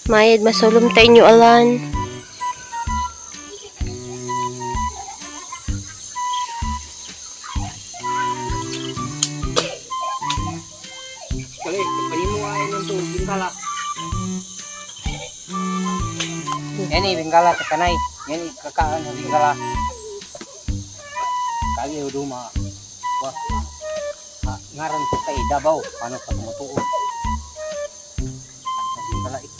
Mayad masulom tayo inyo alan. Kali, panimo ay nang to bingkala. Yan eh, bingkala sa kanay. Yan eh, kakaan ng bingkala. Kagi uduma. Wa. Ah, ngaran ko kay Davao, paano sa tumutuo. Sa bingkala eh.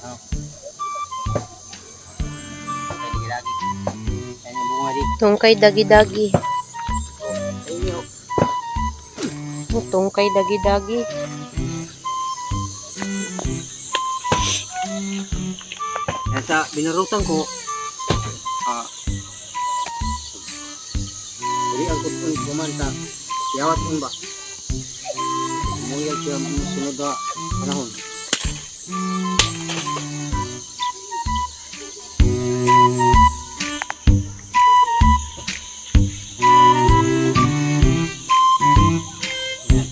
Ano? Lagi lagi. Yan yung bunga di. Tungkay dagi-dagi. Ayun yun. Tungkay dagi-dagi. Yan sa binarutan ko, uli ang kutun kumanta, yawat un ba? Muyag siya ang sunod na panahon. Yan.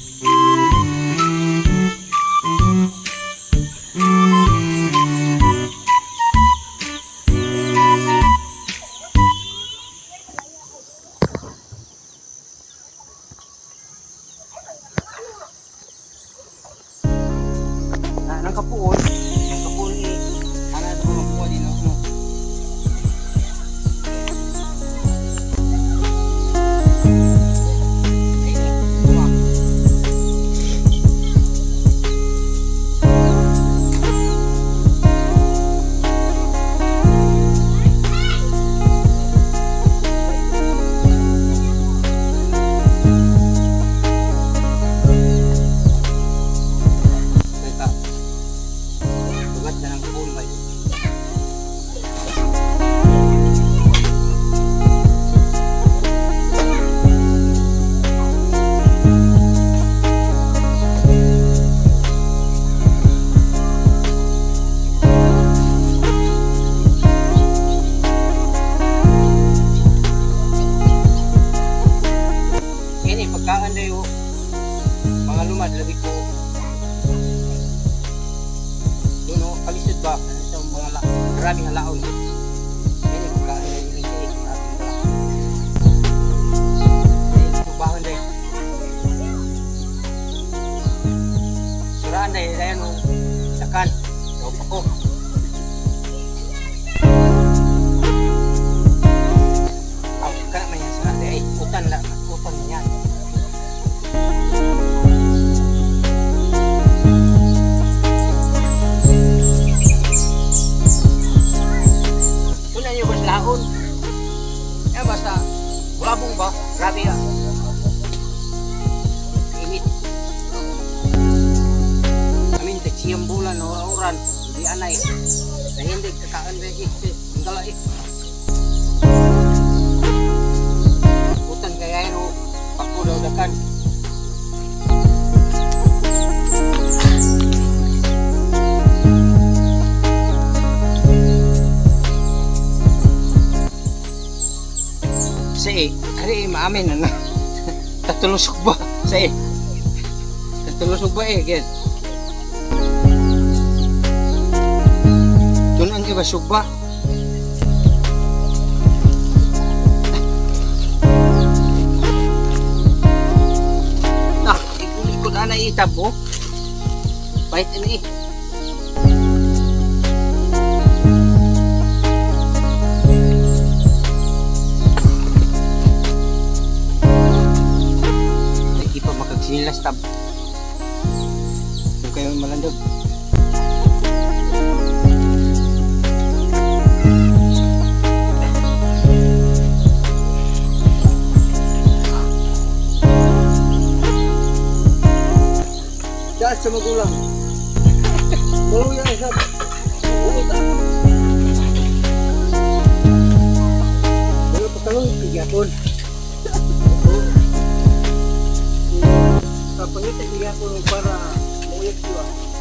Na, nang kapuon eh, ana sa mga buwa din no. Ay, bunga. Kaya Ugat na ng kapuon ba? Ini pagkaan dayo mga lumad labi ko doon oh, kalisod ba ano sa mga maraming halaon. Ini pagkaan dayo iling kay ating bala. Ay tubahon dayo. Suraan dayo dayo no sakan. Daw pa ko. Aw, kana man yan sura dayo ay utan la utan man yan. Una nyo ba sa laon? Eh, basta, bulabong ba? Grabe ah. Init. Amin, tagsiyang bulan, ora-oran. Hindi anay. Na hindi, kakaan ba eh. Ang gala eh. Utan kaya yun, oh. Pagkudaw dakan. Sa eh, kari eh, maamin na na. Tatulusok ba? Sa eh. Tatulusok ba eh, gid. Tunan iba sugba. Ah, ikot ana itab mo. Pahit ini eh. Ay, di pa makagsinilas tab. Kung kayo malandog. Sa magulang. Maluya sa buot. Wala pa karon pigyapon. Kapangita gyapon para mauyab siya.